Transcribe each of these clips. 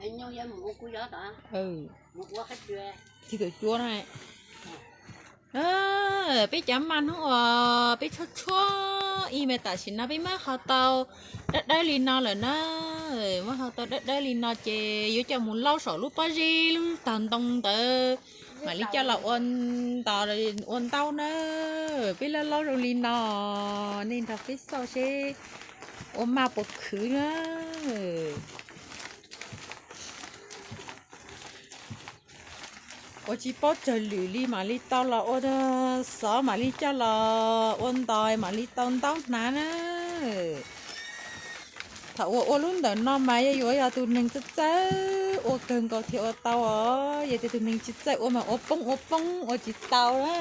Tig tus cuab na. Peb cov maj hnub uas peb tshuab tshuab ib me tam sim no peb muab hau tau dawb dawb li no lawm na. Muab hau tau dawb dawb li no ces yuav coj mus laub saum lub pob zeb lub tag ntoo ntawd mam li coj los ua ntos ua ntaub na. Peb laub laub zoo li no, nej nrog peb xauj seb ua maj puas khwv na. Ua tsis paub tsawg lwm li mam li tau los ua xov, mam li coj los ua ntos mam li tau ntaub hnav na. Thaum uas ua lub ntawm no mas yog yuav yog tus neeg txawj txawj ua kawg nkaus thiaj ua tau os, yog tias tus neeg tsis txawj ua mas ua poob ua poob ua tsis tau na.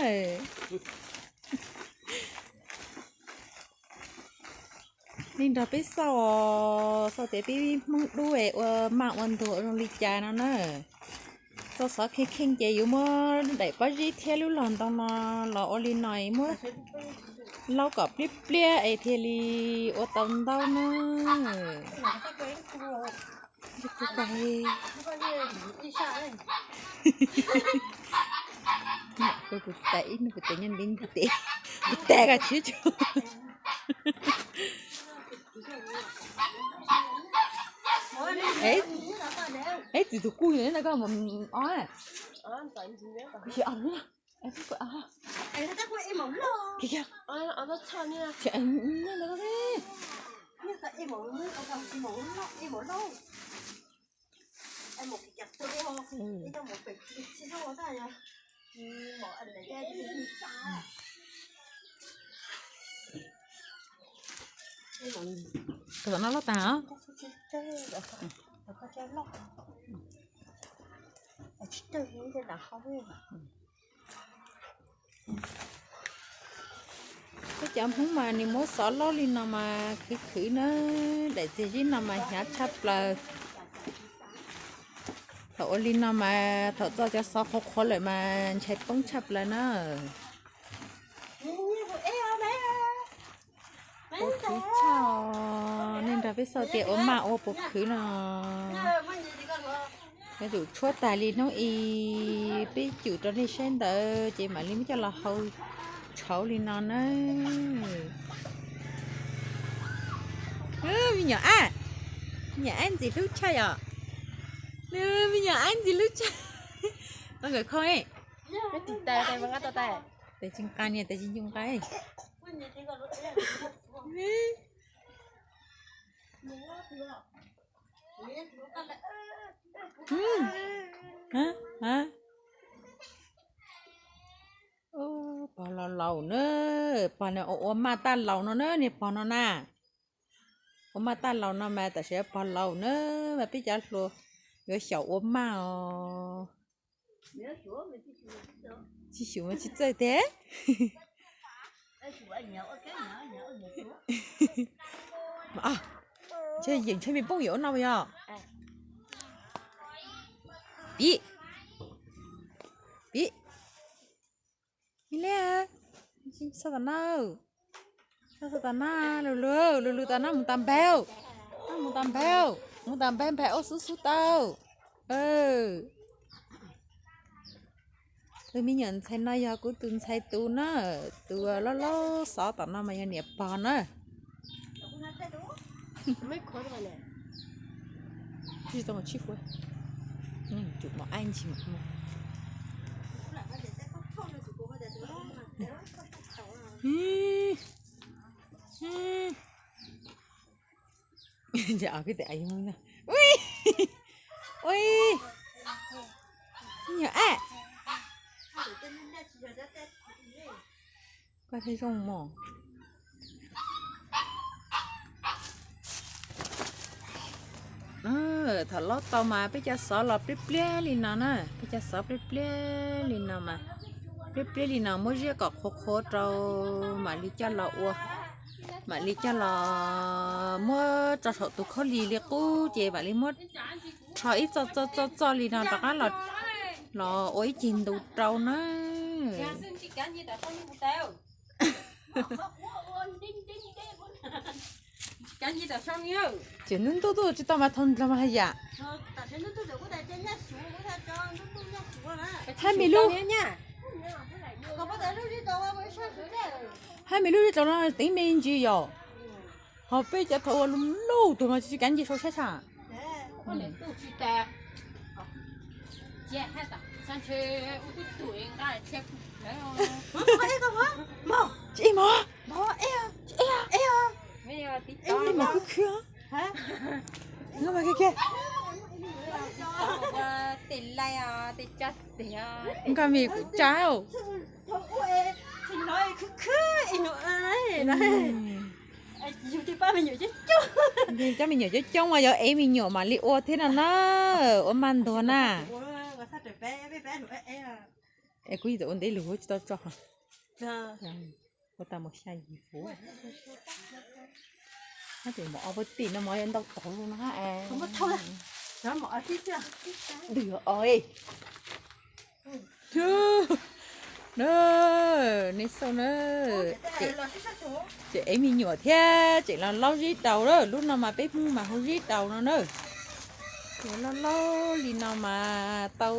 Nej nrog peb xauj os, xauj tias peb Hmoob Dub es ua maj ua ntuag zoo li cas no na. Txoj xov kheej kheej ces yuav muab daim pob zeb thiab lub log ntoo no los ua li no, muab laub kom pliab pliab es thiaj li ua tau ntaub na. Kuv tais ib hnub kuv tais nyob ntev kuv tais, kuv tais koj tsis tshua. Eb, txiv tus kuj yog no koj mus os. Kuv xyov os. Koj tom no loj tag os. Peb cov Hmoob mas nws muab xov laub li no mas khwv khwv na, daim txiag zeb no mas hnyav tshaj plaws. Thaum ua li no mas thaum txo cov xov qhuav qhuav lawm mas ntshai poob tshaj plaws na. Ua khwv tshaj, nej nrog peb xauj tias ua maj ua puas khwv no. Yuav tsum tshuab tag li hnub ib peb cum rau nej saib ntawd ces mam li muab coj los hau tshauv li no na. Me nyuam ab, me nyuam ab ntxim hlub tshaj yom. Me nyuam ab ntxim hlub tshaj. Nkawd kho, tes tsis nqa niag tes tsis nqa. Pog laus laus na, pog no ua maj taj laus no na, niag pog no na. Ua maj taj laus no mas tam sim pog laus na, mas peb cov hluas yuav xyaum ua maj os. Tsis xyuv mas tsis txawj tiag. Ntshe yeem ntshe me poob yuav ua no yog. Pib, pib, me liab, xauj tom no, xauj tom no, lug lug lug lug tom no mus tom npag, mus tom npag, mus tom npag npag ua xub xub tau. Tus me nyuam ntxhais no yog kuv tus ntxhais tus na, tus loj loj xov tom no mas yog niam pog na. Ui, ui, me nyuam ab, koj thiaj zoo mos. Thaum laub tau mas peb cov xov los pliab pliab li no na, peb cov xov pliab pliab li no mas, pliab pliab li no muab ziab kom qhuav qhuav rau, mam li coj los ua, mam li coj los muab tso saum tus khaub lig li qub ces mam li muab rho ib txoj txoj txoj txoj li no rov qab los, los ua ib ceg ntu rau na. Tseem ntub ntub tuaj tsis tau mas thaum ndlog mas haj yam. Hab me lub, hab me lub zeb tau no teev me ntsis yom. Ho peb cov thaum ua luj luj tug no tsis kav nce sau sab tshaj. Tsis ib mov, ib mov khwb khwb. Nkag me kuv tsa. Cov me nyuam coob coob mas yog ev me nyuam mam li ua thiab no na. Ua maj ntuag na. Es kuv yeej txawm ua ntev lug tsis tau tso. Ua tau mus xya yim fuv. Hab tes mov ob pab tim no mov yuav ntau tog lug no hab. Ntws yuav o na, nej xauj na. Tseem ev me nyuam thiab tseem los laub zeb daus na. Lub no mas peb Hmoob mas hu zeb daus no na. Yuav laub laub li no mas tau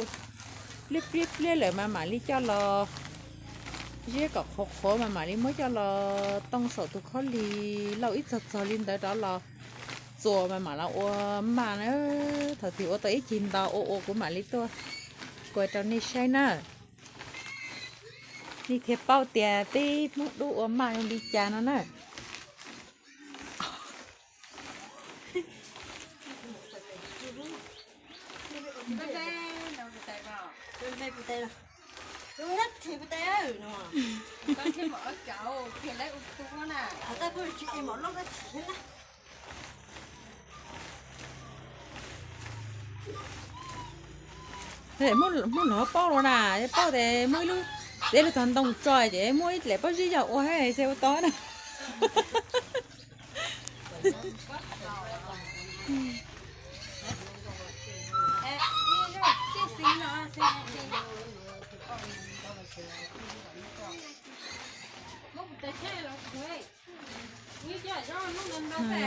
pliab pliab pliab lawm mas mam li coj los ziab kom qhuav qhuav mas mam li muab coj los too saum tus khaub lig lauj ib txog txog li ntawd rov los txuas mas mam los ua maj na. Thaum twg ua tau ib ceg ntau ua ua kuv mam li tuaj kuas rau nej saib na. Nej thiaj paub tias peb Hmoob Dub ua maj zoo li cas no na. Muab los paub los na, paub tias muaj ib lub txiv lub tog ntoo tso ces muaj ib daim pob zeb yog ua thiab ces ua tau na.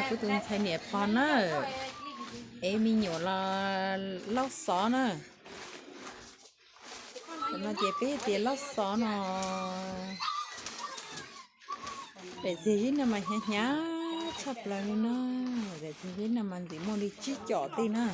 Kuv tus ntxhais niam pog na, ev me nyuam los laub xov na. Tam no ces peb tias laub xov no, daim txiag zeb no mas hnyav hnyav tshaj plaws li na. Daim txiag zeb no mas ntxim muaj li tsib caum tej na.